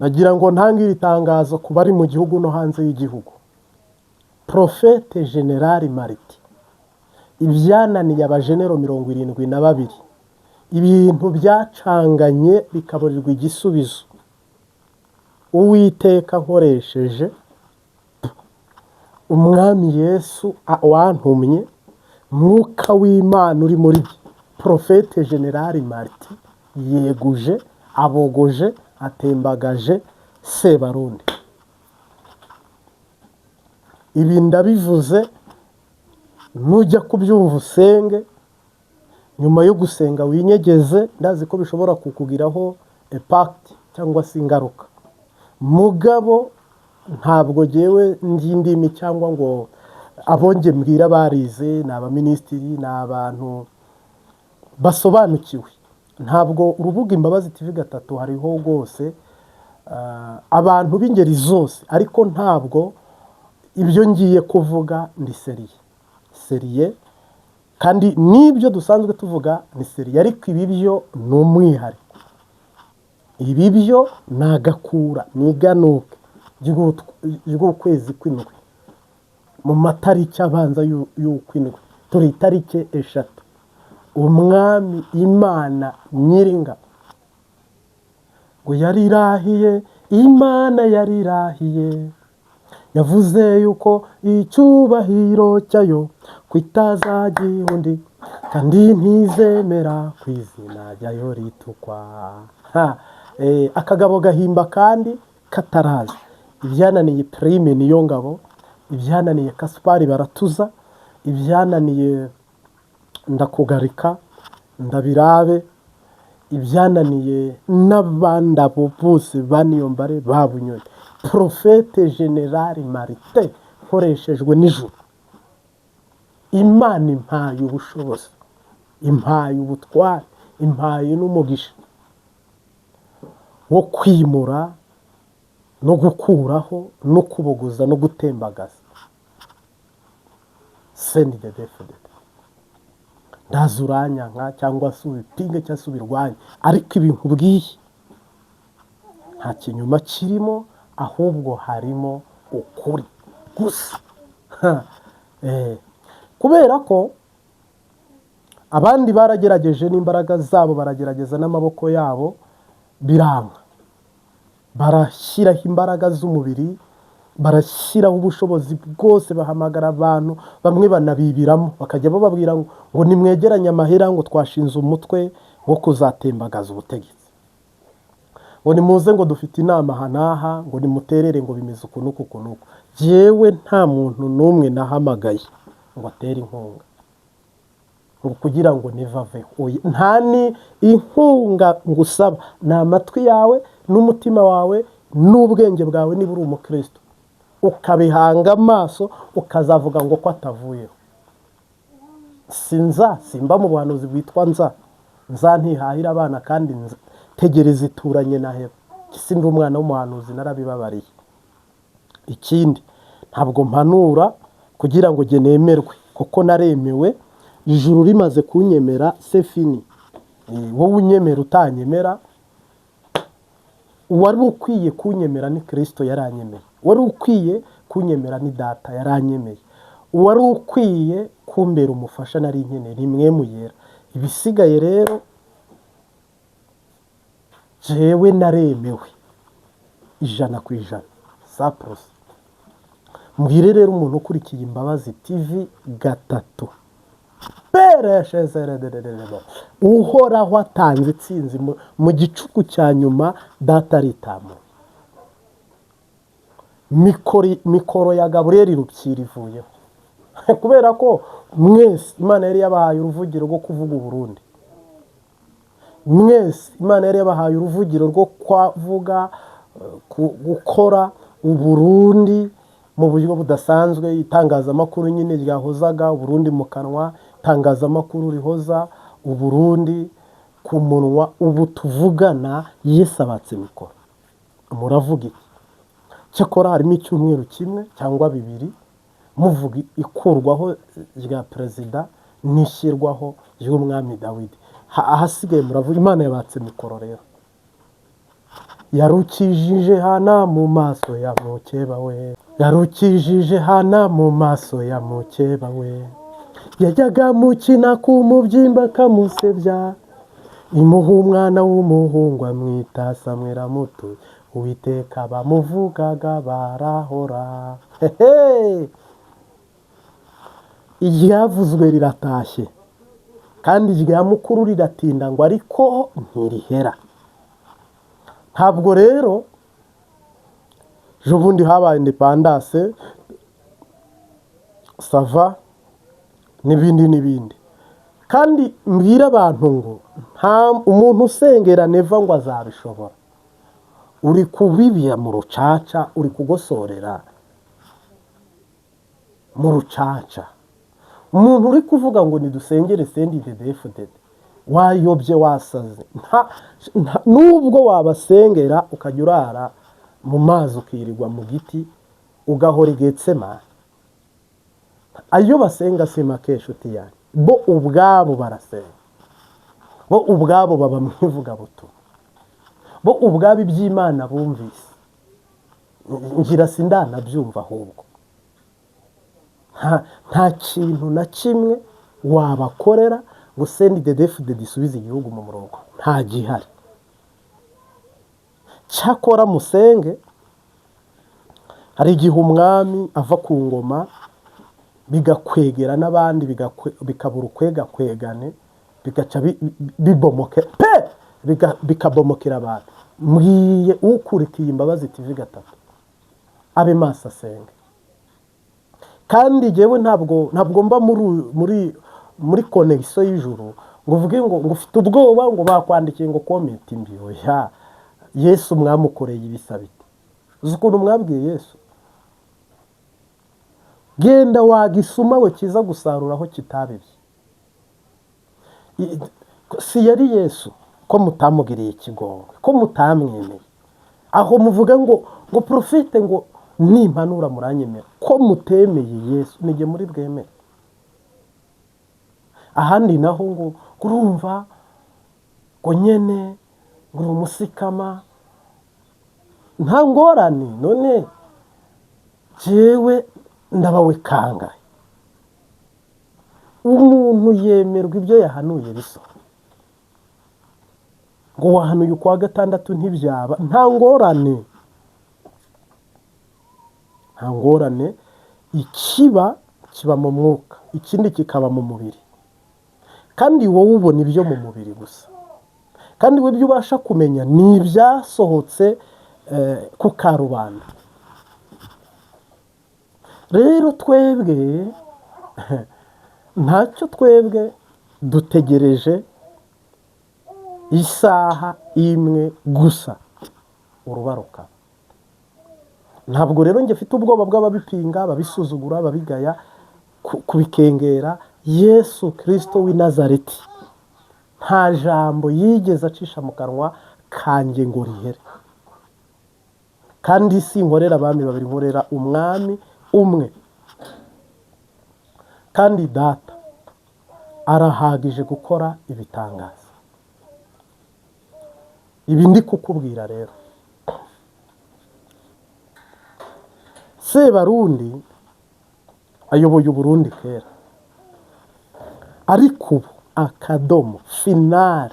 Nagira ngo ntange iri tangazo ku bari mu gihugu no hanze y'igihugu. Prophète Général Martin, ibyananiye abajenero 72, ibintu byacanganye bikaburirwa igisubizo, Uwiteka nkoresheje Umwami Yesu wantumye, Mwuka w'Imana uri muri jye, Prophète Général Martin yeguje, abogoje, atembagaje Sebarundi. Ibi ndabivuze, nujya kubyumva usenge, nyuma yo gusenga winyegeze. Ndazi ko bishobora kukugiraho impact cyangwa se ingaruka. Mugabo ntabwo ngewe ndi indimi cyangwa ngo abonge mbwira barize, ni abaminisitiri, ni abantu basobanukiwe. Ntabwo urubuga Imbabazi TV gatatu hariho rwose abantu b'ingeri zose, ariko ntabwo ibyo ngiye kuvuga ni sérieux sérieux, kandi n'ibyo dusanzwe tuvuga ni sérieux, ariko ibi byo ni umwihariko. Ibi byo ni agakura, ni iganuke ry'ukwezi kw'indwi, mu matariki abanza y'ukw'indwi, turi itariki 3. Umwami Imana Nyiringabo ngo yarirahiye, Imana yarirahiye, yavuze yuko icyubahiro cyayo ko itazagiha undi, kandi ntizemera ku izina ryayo ritukwa. Akagabo gahimba kandi kataraza. Ibyananiye Prime niyo ngabo, ibyananiye Kasipari baratuza, ibyananiye Ndakugarika Ndabirabe, ibyananiye n'abandi abo bose baniyombare babunyoni, Prophète Général Martin nkoreshejwe n'ijuru, Imana impaye ubushobozi, impaye ubutware, impaye n'umugisha wo kwimura no gukuraho no kubogoza no gutembagaza CNDD-FDD. Ndaza uranyanka cyangwa se ubipinge cyangwa se ubirwanye, ariko ibintu ubwiye nta kinyoma kirimo, ahubwo harimo ukuri gusa. Kubera ko abandi baragerageje n'imbaraga zabo, baragerageza n'amaboko yabo, biranga. Barashyiraho imbaraga z'umubiri, barashyiraho ubushobozi bwose, bahamagara abantu bamwe banabibiramo, bakajya bababwira ngo nimwegeranye amahera, ngo twashinze umutwe wo kuzatembagaza ubutegetsi, ngo nimuze, ngo dufite inama aha n'aha, ngo nimuterere, ngo bimeze uku n'uku uku n'uku. Jyewe nta muntu n'umwe nahamagaye ngo atere inkunga ngo kugira ngo Neva aveho. Oya, nta ni inkunga ngusaba, ni amatwi yawe n'umutima wawe n'ubwenge bwawe. Niba uri umukristo ukabihanga amaso, ukazavuga ngo ko atavuyeho. Sinza simba mu buhanuzi bwitwa nza nza ntihahira abana, kandi tegereza ituranye na heba. Si ndi umwana w'umuhanuzi, narabibabariye. Ikindi, ntabwo mpanura kugira ngo jye nemerwe, kuko naremewe. Ijuru rimaze kunyemera, c'est fini. Wowe unyemera utanyemera, uwari ukwiye kunyemera ni Kirisito, yaranyemeye. Uwari ukwiye kunyemera ni Data, yaranyemeye. Uwari ukwiye kumbera umufasha nari nkeneye ni mwe yera. Ibisigaye rero, jewe naremewe 100%, 100%. Mbwire rero umuntu ukurikiye Imbabazi TV gatatu, pereshezeredededede, Uhoraho atanze itsinzi mu gicuku cya nyuma. Data aritamuye, mikoro ya Gaburiyeli Rupyiri ivuyeho, kubera ko mwese Imana yari yabahaye uruvugiro rwo kuvuga Uburundi, mwese Imana yari yabahaye uruvugiro rwo kuvuga, gukora Uburundi mu buryo budasanzwe. Itangazamakuru nyine ryahozaga Uburundi mu kanwa, itangazamakuru rihoza Uburundi ku munwa. Ubu tuvugana Yesu abatse mikoro, muravuga iki? Cyakora harimo icyumweru kimwe cyangwa 2 muvuga ikurwaho rya perezida n'ishyirwaho ry'umwami Dawidi. Ahasigaye muravuga Imana yabatse mikoro rero. Yarukijije Hana mu maso ya mukeba we, yarukijije Hana mu maso ya mukeba we. Yajyaga mukina ku mubyimba akamusebya, imuha umwana w'umuhungu amwita Samweli amutuye Uwiteka, bamuvugaga barahora. Hehe! Iryavuzwe riratashye kandi irya mukuru riratinda ngo ariko ntirihera. Ntabwo rero ejo bundi habaye indépendance, ça va, n'ibindi n'ibindi. Kandi mbwira abantu ngo nta umuntu usengera Neva ngo azabishobora. Uri kubibira mu rucaca, uri kugosorera mu rucaca. Umuntu uri kuvuga ngo nidusengere CNDD-FDD, wayobye, wasaze. Nubwo wabasengera ukajya urara mu mazi, ukirirwa mu giti, ugahora igetsemani, ayo basenga si make, inshuti yanjye. Bo ubwabo barasenga, bo ubwabo baba mu ivugabutumwa, bo ubwabo iby'Imana bumvise ngira sindanabyumva. Ahubwo nta kintu na kimwe wabakorera ngo CNDD-FDD isubize igihugu mu murongo, nta gihari. Cyakora musenge. Hari igihe umwami ava ku ngoma bigakwegera n'abandi, bikabura ukwegakwegane, bigaca bibomoke pe, bikabomokera abantu. Mbwiye ukurikiye Imbabazi TV gatatu abe maso, asenge. Kandi jyewe ntabwo mba muri connexion y'ijuru ngo uvuge ngo ufite ubwoba ngo bakwandikiye ngo comment mbi. Oya, Yesu mwamukoreye ibisa bite? Uzi ukuntu mwabwiye Yesu? Genda wagisuma we, kiza gusarura aho kitabibye. Si yari Yesu ko mutamugiriye ikigongwe, ko mutamwemeye? Aho muvuga ngo prophète ngo nimpanura muranyemera, ko mutemeye Yesu, nijye muri bwemere? Ahandi naho ngo urumva ngo nyene ngo uri umusikama, nta ngorane. None jewe ndabawe kangahe? Umuntu yemerwa ibyo yahanuye bisohoye. Ngo wahanuye ukwa gatandatu ntibyaba, nta ngorane, nta ngorane. Ikiba kiba mu mwuka, ikindi kikaba mu mubiri. Kandi wowe ubona ibyo mu mubiri gusa, kandi we ibyo ubasha kumenya ni ibyasohotse ku karubanda. Rero twebwe ntacyo, twebwe dutegereje isaha imwe gusa, urubaruka. Ntabwo rero njye mfite ubwoba bw'ababipinga, babisuzugura, babigaya, kubikengera. Yesu Kirisito w'i Nazareti nta jambo yigeze acisha mu kanwa kanjye ngo rihere. Kandi si nkorera abami babiri, nkorera umwami umwe, kandi Data arahagije gukora ibitangaza. Ibi ndi kukubwira rero, Sebarundi ayoboye Uburundi kera, ariko ubu akadomo final,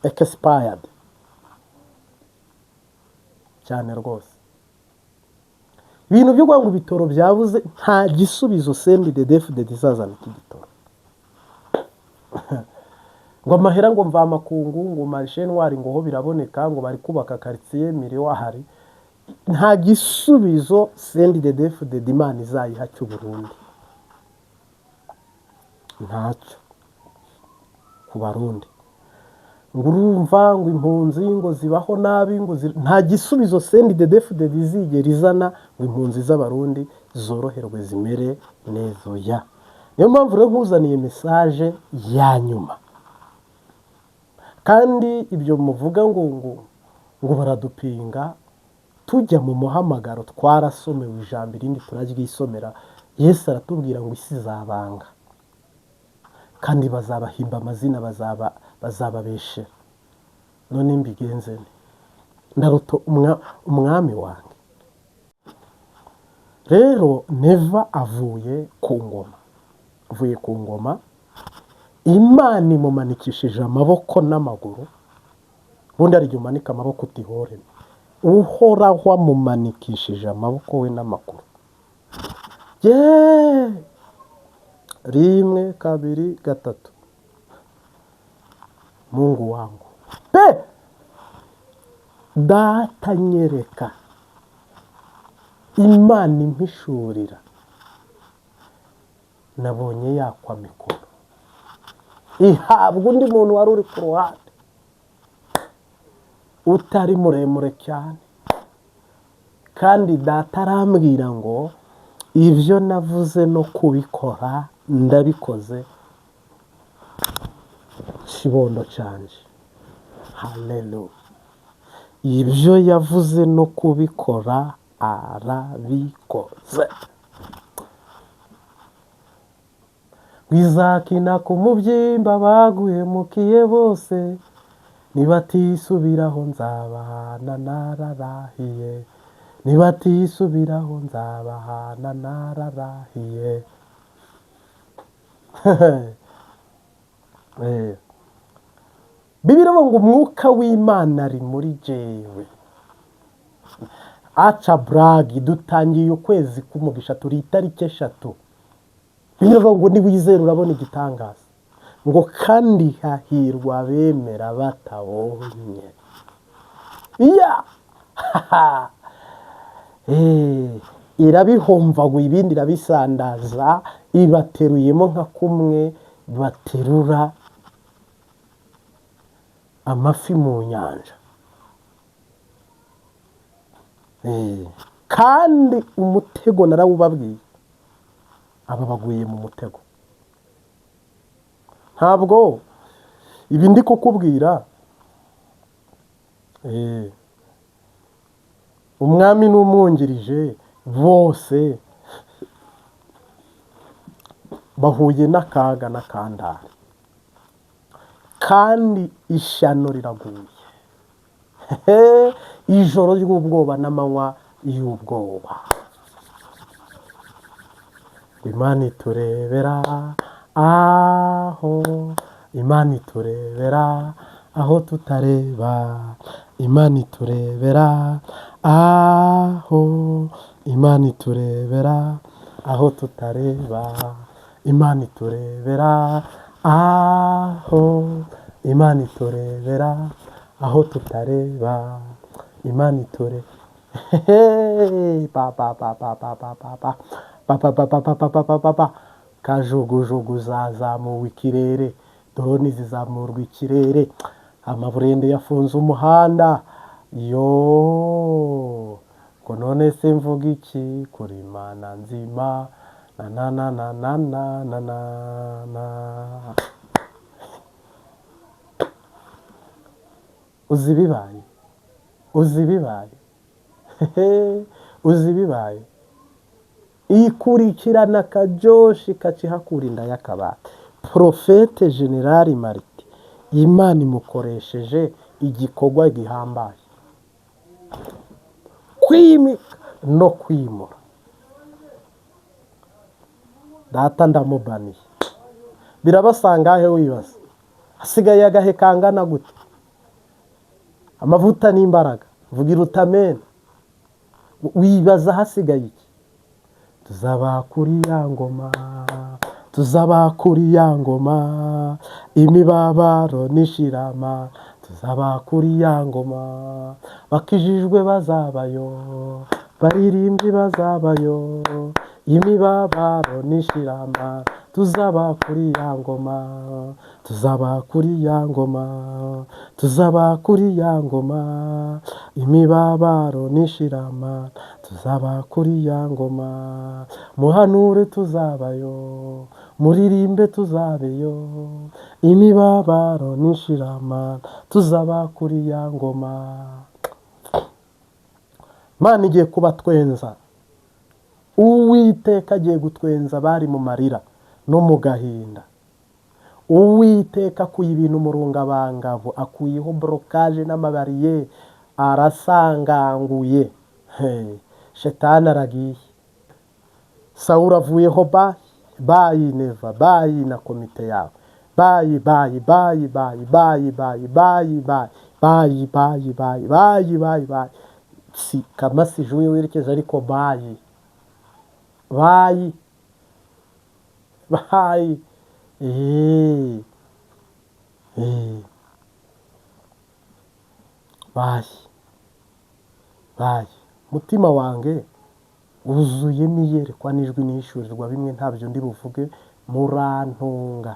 expired cyane rwose. Ibintu byo kuvuga ngo ibitoro byabuze, nta gisubizo CNDD-FDD izazana iki gitoro. Ngo amahera ngo mvamakungu, ngo marché noir, ngo ho biraboneka, ngo bari kubaka quartier miriwahari, nta gisubizo CNDD-FDD Imana izayiha cy'Uburundi, ntacyo ku Barundi. Ngo urumva ngo impunzi ngo zibaho nabi, ngo nta gisubizo CNDD-FDD izigera izana ngo impunzi z'Abarundi zoroherwe, zimere neza. Oya. Niyo mpamvu rero nkuzaniye message ya nyuma. Kandi ibyo muvuga ngo baradupinga, tujya mu muhamagaro twarasomewe ijambo, irindi turaryisomera. Yesu aratubwira ngo isi izabanga kandi bazabahimba amazina, bazababeshera. None mbigenze nte? Ndaruta umwami wanjye. Rero Neva avuye ku ngoma, avuye ku ngoma. Imana imumanikishije amaboko n'amaguru. Ubundi hari igihe umanika amaboko utihoreme. Uhoraho amumanikishije amaboko we n'amaguru. Yeee! Rimwe, kabiri, gatatu. Mungu wangu pe! Data nyereka, Imana impishurira, nabonye yakwa mikoro ihabwa undi muntu wari uri ku ruhande utari muremure cyane. Kandi Data arambwira ngo ibyo navuze no kubikora ndabikoze. Kibondo canje, haleluya! Ibyo yavuze no kubikora arabikoze. Bizakina ku mubyimba baguhemukiye bose, nibatisubiraho nzabahana nararahiye, nibatisubiraho nzabahana nararahiye. Bibiliya ngo umwuka w'Imana ari muri jewe. Aca bragi, dutangiye ukwezi k'umugisha, turi itariki 3. Bibiliya ngo niwizera urabona igitangaza, ngo kandi hahirwa abemera batabonye. Ya irabihomvaguye, ibindi irabisandaza, ibateruyemo nka kumwe baterura amafi mu nyanja. Kandi umutego narawubabwiye, aba baguye mu mutego. Ntabwo ibi ndi kukubwira, umwami n'umwungirije bose bahuye n'akaga n'akandare, kandi ishyano riraguye. Ijoro ry'ubwoba n'amanywa y'ubwoba. Imana iturebera aho, Imana iturebera aho tutareba, Imana iturebera aho, Imana iturebera aho tutareba, Imana iturebera aho, Imana iturebera aho tutareba, Imana iture ba ba ba ba ba ba ba ba ba ba ba ba ba ba ba ba ba. Kajugujugu zazamuwe ikirere, drone zizamurwa ikirere, amaburende yafunze umuhanda. Yo, ngo none se mvuga iki kuri Imana nzima? Na na na na na na na na na. Uzi bibaye, uzi bibaye, uzi bibaye. Ikurikirana kajoshi kacihakura inda y'akabati. Profete General Martin, Imana imukoresheje igikorwa gihambaye, kwimika no kwimura. Data ndamubaniye. Birabasanga he wibaza? Hasigaye agahe kangana gute? Amavuta n'imbaraga, vugira utamena. Wibaza hasigaye iki? Tuzaba kuri ya ngoma, tuzaba kuri ya ngoma, imibabaro n'ishirama, tuzaba kuri ya ngoma, bakijijwe bazabayo, baririmbyi bazabayo, imibabaro n'ishirama, tuzaba kuri ya ngoma, tuzaba kuri ya ngoma, tuzaba kuri ya ngoma, imibabaro n'ishirama, tuzaba kuri ya ngoma, muhanure tuzabayo, muririmbe tuzabeyo, imibabaro n'ishirama, tuzaba kuri ya ngoma. Imana igiye kubatwenza, Uwiteka agiye gutwenza bari mu marira no mu gahinda. Uwiteka akuye ibintu mu rungabangabo, akuyeho blocage n'amabariye, Arasanganguye. Hey, shetani aragiye. Sawuri avuyeho, bye bye, Neva, bye na komite yawe, bye bye bye bye bye bye bye bye bye bye bye bye bye bye. Si kamasi juye werekeza, ariko bye bye bye. Eee eee, bye bye. Mutima wange wuzuyemo iyerekwa n'ijwi n'ihishurirwa bimwe ntabyo ndi buvuge, murantunga,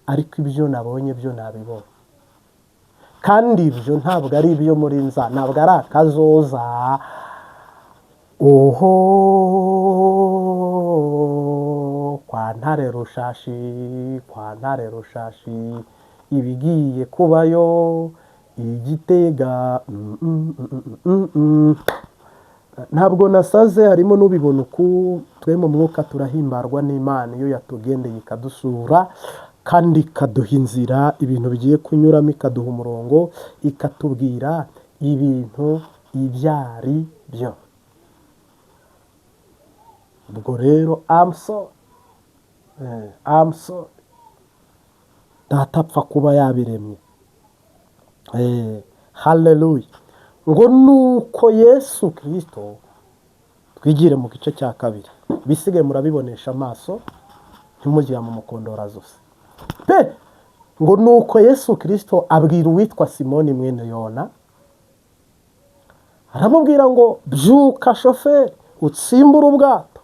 ariko ibyo nabonye byo nabibonye, kandi ibyo ntabwo ari ibyo muri nza, ntabwo ari akazoza. Oho, kwa Ntare Rushashi, kwa Ntare Rushashi, ibigiye kubayo igitega. Ntabwo nasaze, harimo n'ubibona uku. Twe mu mwuka turahimbarwa n'Imana iyo yatugendeye, ikadusura kandi ikaduha inzira ibintu bigiye kunyuramo, ikaduha umurongo, ikatubwira ibintu ibyo ari byo. Ubwo rero amuso data apfa kuba yabiremye. Haleluya. Ngo nuko Yesu Kirisito, twigire mu gice cya kabiri, ibisigaye murabibonesha amaso, ntimujya mu mukondora zose pe. Ngo nuko Yesu Kirisito abwira uwitwa Simoni mwene Yona, aramubwira ngo: "Byuka shoferi, utsimbure ubwato,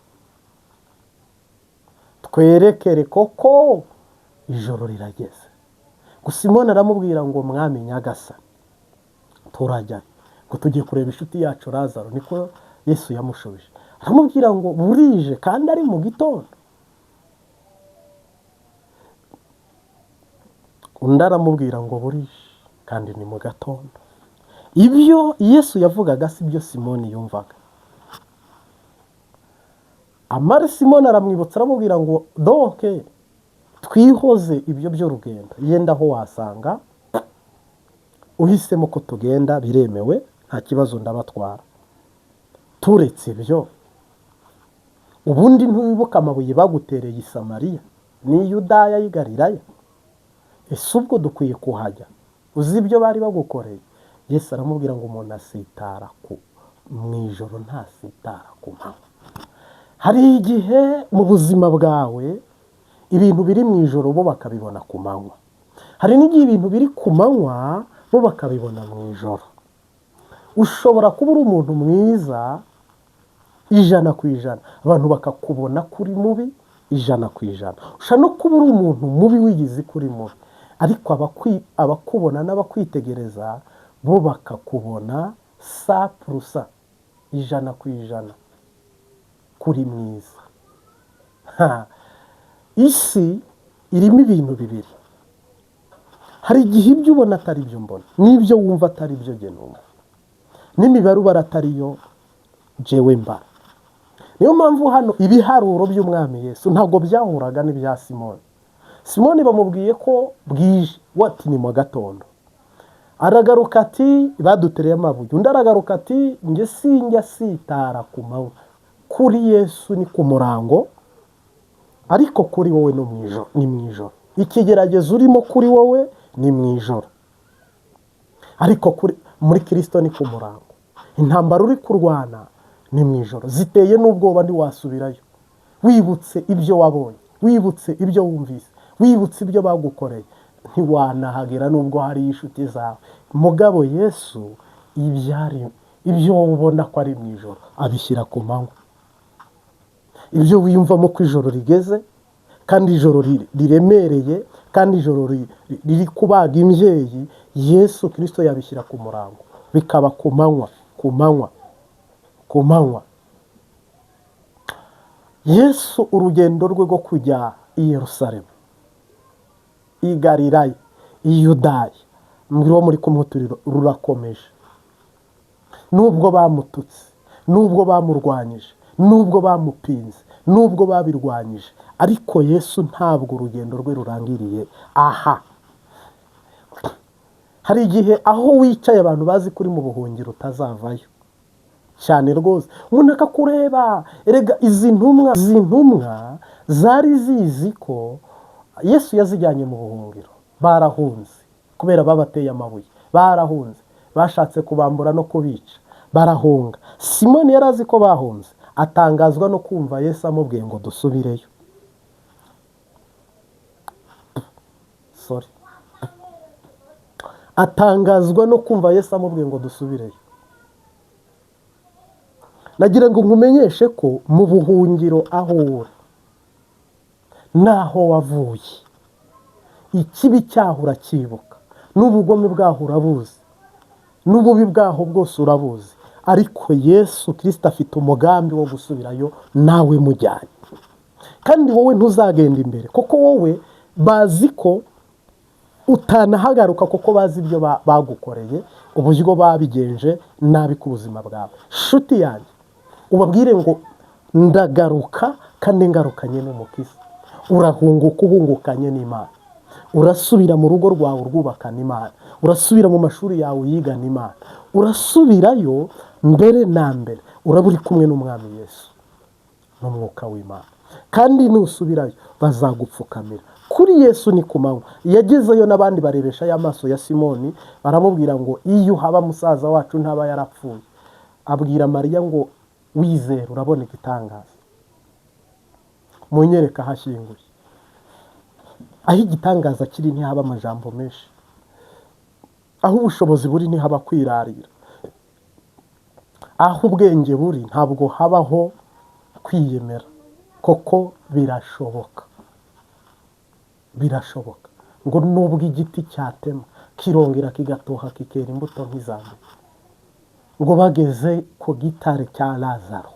twerekere koko ijoro rirageze." Ngo Simoni aramubwira ngo: "Mwami Nyagasani, turajya?" Ngo: "Tugiye kureba inshuti yacu Lazaro." Niko Yesu yamushubije, aramubwira ngo: "Burije kandi ari mu gitondo." Undi aramubwira ngo: "Burije kandi ni mu gatondo." Ibyo Yesu yavugaga si byo Simoni yumvaga. Amara Simoni aramwibutsa, aramubwira ngo: "Donc twihoze ibyo by'urugendo, yenda aho wasanga uhisemo ko tugenda biremewe, nta kibazo, ndabatwara. Turetse ibyo, ubundi ntiwibuka amabuye bagutereye i Samariya n'i Yudaya y'i Galilaya? Ese ubwo dukwiye kuhajya uzi ibyo bari bagukoreye?" Yesu aramubwira ngo: "Umuntu asitara ku mu ijoro, ntasitara ku manywa." Hari igihe mu buzima bwawe ibintu biri mu ijoro bo bakabibona ku manywa, hari n'igihe ibintu biri ku manywa bo bakabibona mu ijoro. Ushobora kuba uri umuntu mwiza 100%, abantu bakakubona kuri mubi 100%. Ushobora no kuba uri umuntu mubi wigize kuri mubi, ariko abakubona n'abakwitegereza bo bakakubona 100%, 100% kuri mwiza. Isi irimo ibintu bibiri. Hari igihe ibyo ubona atari byo mbona, n'ibyo wumva atari byo jye numva, n'imibare ubara atari yo jewe mbara. Niyo mpamvu hano ibiharuro by'Umwami Yesu ntabwo byahuraga n'ibya Simoni. Simoni bamubwiye ko bwije, we ati: "Ni mu gatondo." Aragaruka ati: "Badutereye amabuye." Undi aragaruka ati: "Njye sinjya sitara ku manywa." Kuri Yesu ni ku murango, ariko kuri wowe no mu ijoro, ni mu ijoro. Ikigeragezo urimo kuri wowe ni mu ijoro, ariko kuri muri Kirisito ni ku murango. Intambara uri kurwana ni mu ijoro, ziteye n'ubwoba, ntiwasubirayo. Wibutse ibyo wabonye, wibutse ibyo wumvise, wibutse ibyo bagukoreye, ntiwanahagera nubwo hari inshuti zawe. Mugabo Yesu ibyari ibyo wowe ubona ko ari mu ijoro abishyira ku manywa. Ibyo wiyumvamo ko ijoro rigeze, kandi ijoro riremereye, kandi ijoro riri kubaga imbyeyi, Yesu Kirisito yabishyira ku murango, bikaba ku manywa, ku manywa, ku manywa. Yesu urugendo rwe rwo kujya i Yerusalemu, i Galilaya, i Yudaya, mbwira uwo muri kumwe, rurakomeje. Nubwo bamututse, nubwo bamurwanyije, nubwo bamupinze, nubwo babirwanyije, ariko Yesu ntabwo urugendo rwe rurangiriye aha. Hari igihe aho wicaye abantu bazi ko uri mu buhungiro utazavayo cyane rwose, umuntu akakureba. Erega izi ntumwa zari zizi ko Yesu yazijyanye mu buhungiro, barahunze kubera babateye amabuye, barahunze, bashatse kubambura no kubica, barahunga. Simoni yari azi ko bahunze, atangazwa no kumva Yesu amubwiye ngo dusubireyo. Sorry. Atangazwa no kumva Yesu amubwiye ngo dusubireyo. Nagira ngo nkumenyeshe ko mu buhungiro aho uri naho wavuye, ikibi cyaho urakibuka, n'ubugome bwaho urabuzi, n'ububi bwaho bwose urabuzi, ariko Yesu Kristo afite umugambi wo gusubirayo nawe mujyanye. Kandi wowe ntuzagenda imbere, kuko wowe bazi ko utanahagaruka, kuko bazi ibyo bagukoreye, uburyo babigenje nabi ku buzima bwawe. Shuti yanjye, ubabwire ngo ndagaruka kandi ngarukanye n'umukiza. Urahunguka uhungukanye n'Imana, urasubira mu rugo rwawe urwubakana Imana, urasubira mu mashuri yawe uyigana Imana, urasubirayo mbere na mbere uraba uri kumwe n'Umwami Yesu n'Umwuka w'Imana. Kandi nusubirayo bazagupfukamira. Kuri Yesu ni ku manywa. Yagezeyo n'abandi barebesha y'amaso ya Simoni, baramubwira ngo iyo uhaba musaza wacu ntaba yarapfuye. Abwira Mariya ngo wizere urabona igitangaza, munyereka ahashyinguye. Aho igitangaza kiri ntihaba amajambo menshi, aho ubushobozi buri ntihaba kwirarira, aho ubwenge buri ntabwo habaho kwiyemera. Koko birashoboka, birashoboka ngo nubwo igiti cyatema kirongera kigatoha kikera imbuto nk'izambere. Ngo bageze ku gitare cya Lazaro,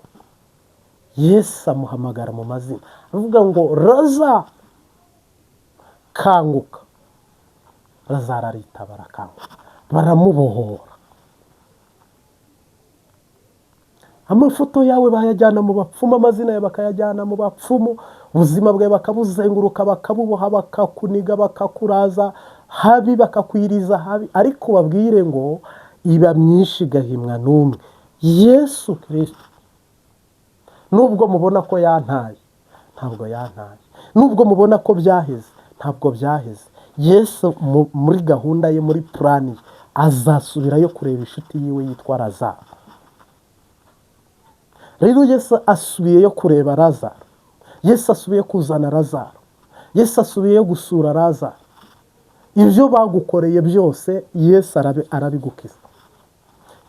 Yesu amuhamagara mu mazina, avuga ngo Raza, kanguka. Lazaro aritaba arakanguka, baramubohora. Amafoto yawe bayajyana mu bapfumu, amazina yawe bakayajyana mu bapfumu, ubuzima bwawe bakabuzenguruka, bakabuboha, bakakuniga, bakakuraza habi, bakakwiriza habi, ariko babwire ngo iba myinshi igahimwa n'umwe, Yesu Kristo. Nubwo mubona ko yantaye, ntabwo yantaye. Nubwo mubona ko byaheze, ntabwo byaheze. Yesu muri gahunda ye, muri plani ye, azasubirayo kureba inshuti yiwe yitwa Lazaro. Rero Yesu asubiyeyo kureba Lazaro, Yesu asubiye kuzana Lazaro, Yesu asubiyeyo gusura Lazaro. Ibyo bagukoreye byose Yesu arabigukiza.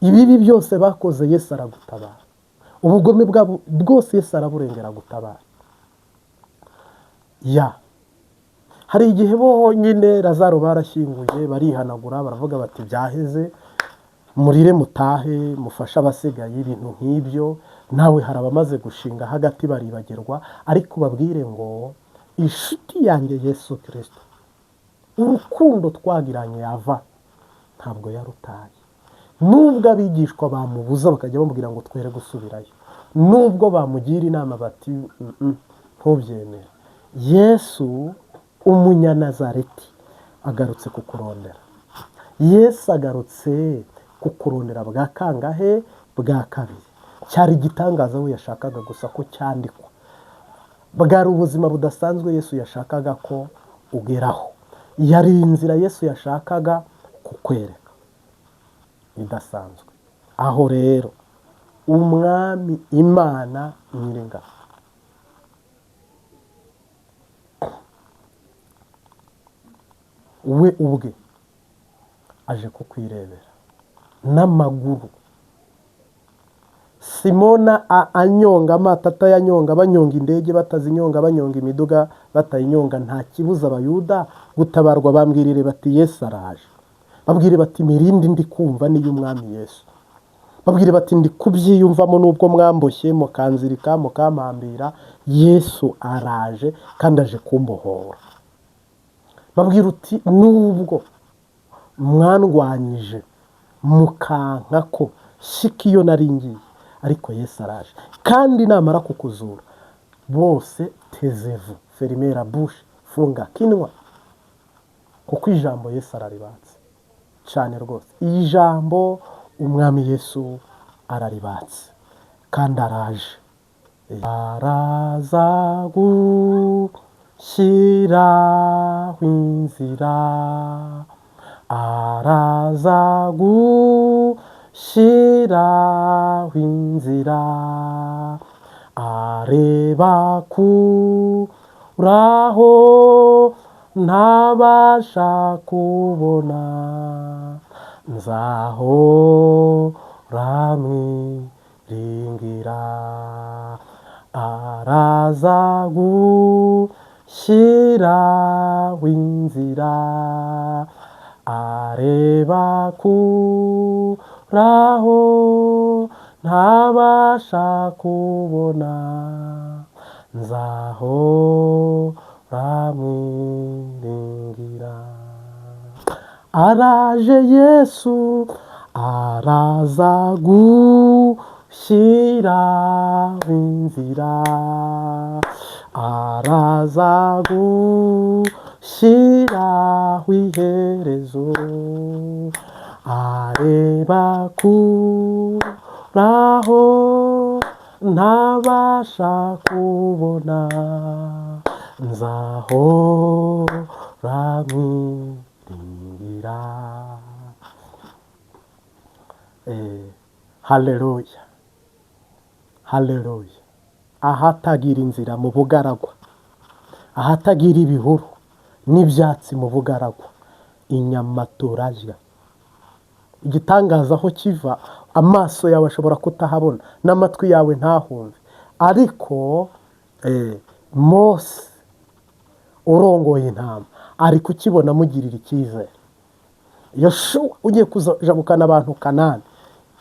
Ibibi byose bakoze Yesu aragutabara. Ubugome bwabo bwose Yesu araburengera gutabara. Ya hari igihe bonyine Lazaro barashyinguye, barihanagura, baravuga bati byaheze, murire mutahe, mufashe abasigaye, ibintu nk'ibyo. Nawe hari abamaze gushinga hagati baribagirwa, ariko babwire ngo inshuti yanjye Yesu Kristo, urukundo twagiranye yava ntabwo yarutaye. Nubwo abigishwa bamubuza bakajya bamubwira ngo twere gusubirayo, nubwo bamugira inama bati ntubyemere, Yesu umunyanazareti agarutse kukurondera. Yesu agarutse kukurondera bwa kangahe? Bwa kabiri. Cyari igitangaza we yashakaga gusa ko cyandikwa. Bwari ubuzima budasanzwe Yesu yashakaga ko ugeraho. Yari inzira Yesu yashakaga kukwereka idasanzwe. Aho rero Umwami Imana Nyiringabo we ubwe aje kukwirebera n'amaguru. Simona anyonga amato atayanyonga, banyonga indege batazinyonga, banyonga imiduga batayinyonga, nta kibuza Abayuda gutabarwa. Bambwirire bati Yesu araje, babwire bati mirindi ndi kumva niyo Umwami Yesu, babwire bati ndi kubyiyumvamo nubwo mwamboshye mukanzirika mukampambira, Yesu araje kandi aje kumbohora. Babwira uti nubwo mwandwanyije mukanka ko shyika iyo nari ngiye, ariko Yesu araje kandi namara kukuzura bose tezevu ferimera bushe funga kinwa, kuko ijambo Yesu araribatse. Cyane rwose, iyi jambo Umwami Yesu araribatse kandi araje, araza gushyiraho inzira, araza gushyiraho inzira, areba kuraho ntabasha kubona, nzahora mwiringira, araza gushyiraho inzira, areba kuraho ntabasha kubona, nzahora mwiringira. Araje Yesu, araza gushyiraho inzira, araza gushyiraho iherezo, areba kuraho ntabasha kubona, nzahora mwiringira. Haleluya, haleluya. Ahatagira inzira mu bugaragwa, ahatagira ibihuru n'ibyatsi mu bugaragwa, inyama turarya. Igitangaza aho kiva, amaso yawe ashobora kutahabona n'amatwi yawe ntahumve, ariko Mose urongoye intama ari kukibona amugirira icyizere. Yoshuwa ugiye kuzajabukana abantu Kanani,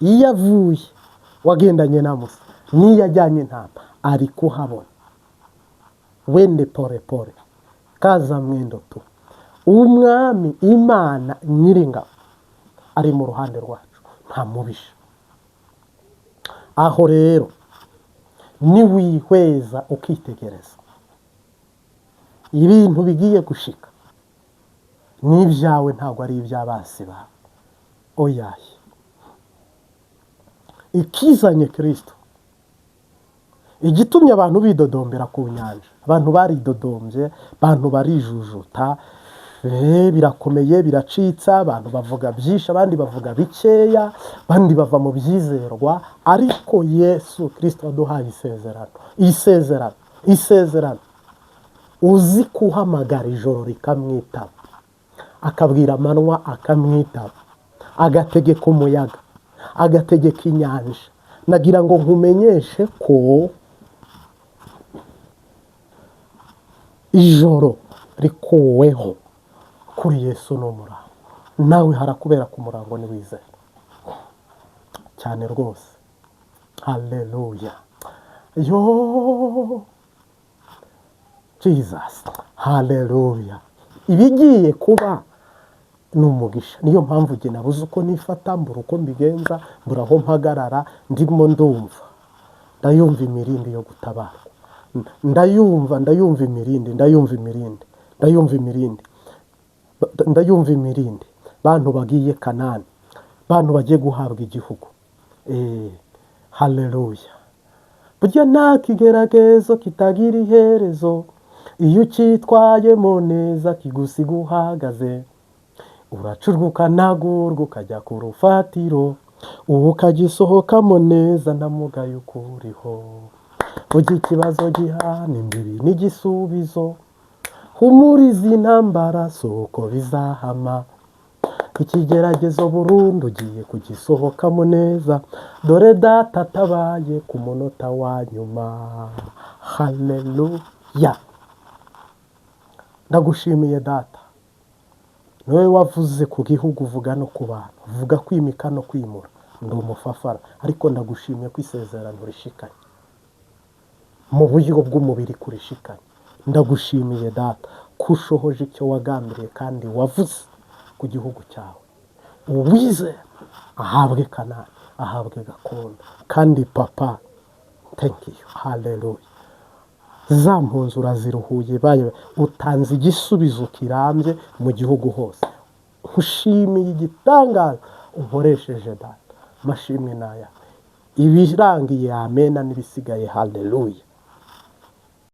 iyo avuye wagendanye na Musa n'iyo ajyanye intama ari kuhabona. Wende pore pore kaza mwendo tu. Umwami Imana Nyiringabo ari mu ruhande rwacu, nta mubisha. Aho rero niwihweza ukitegereza ibintu bigiye gushika, n'ibyawe ntabwo ari iby'abasi bawe, oyaye. Ikizanye Kristo, igitumye abantu bidodombera ku nyanja, abantu baridodombye, abantu barijujuta, birakomeye, biracitsa, abantu bavuga byinshi, abandi bavuga bikeya, abandi bava mu byizerwa, ariko Yesu Kristo waduhaye isezerano, isezerano, isezerano. Uzi kuhamagara ijoro rikamwitaba, akabwira amanywa akamwitaba, agategeka umuyaga, agategeka inyanja. Nagira ngo nkumenyeshe ko ijoro rikuweho kuri Yesu ni umurango, nawe harakubera ku murango niwizera cyane rwose. Haleluya, yo Jesus, haleluya. Ibigiye kuba ni umugisha. Niyo mpamvu njye nabuze uko nifata, mbura uko mbigenza, mbura aho mpagarara, ndimo ndumva, ndayumva imirindi yo gutabarwa, ndayumva, ndayumva imirindi, ndayumva imirindi, ndayumva imirindi, ndayumva imirindi. Bantu bagiye Kanani, bantu bagiye guhabwa igihugu. Haleluya. Burya nta kigeragezo kitagira iherezo, iyo ucyitwayemo neza kigusiga uhagaze, uracurwa ukanagurwa ukajya ku rufatiro, ubu ukagisohokamo neza nta mugayo ukuriho. Burya ikibazo gihana imbibi n'igisubizo, humuriza intambara si uko bizahama, ikigeragezo burundu ugiye kugisohokamo neza, dore data atabaye ku munota wa nyuma. Haleluya. Ndagushimiye data, niwe wavuze ku gihugu, uvuga no ku bantu, uvuga kwimika no kwimura. Ndi umufafara, ariko ndagushimiye ko isezerano rishikanye mu buryo bw'umubiri kurishikanye. Ndagushimiye data ko ushohoje icyo wagambiriye kandi wavuze ku gihugu cyawe. Uwizera ahabwe Kanani, ahabwe gakondo. Kandi papa, thank you, haleluya. Za mpunzi uraziruhuye, baye utanze igisubizo kirambye mu gihugu hose. Nkushimiye igitangaza unkoresheje, Data. Amashimwe n'aya ibirangiye, amena, n'ibisigaye haleluya.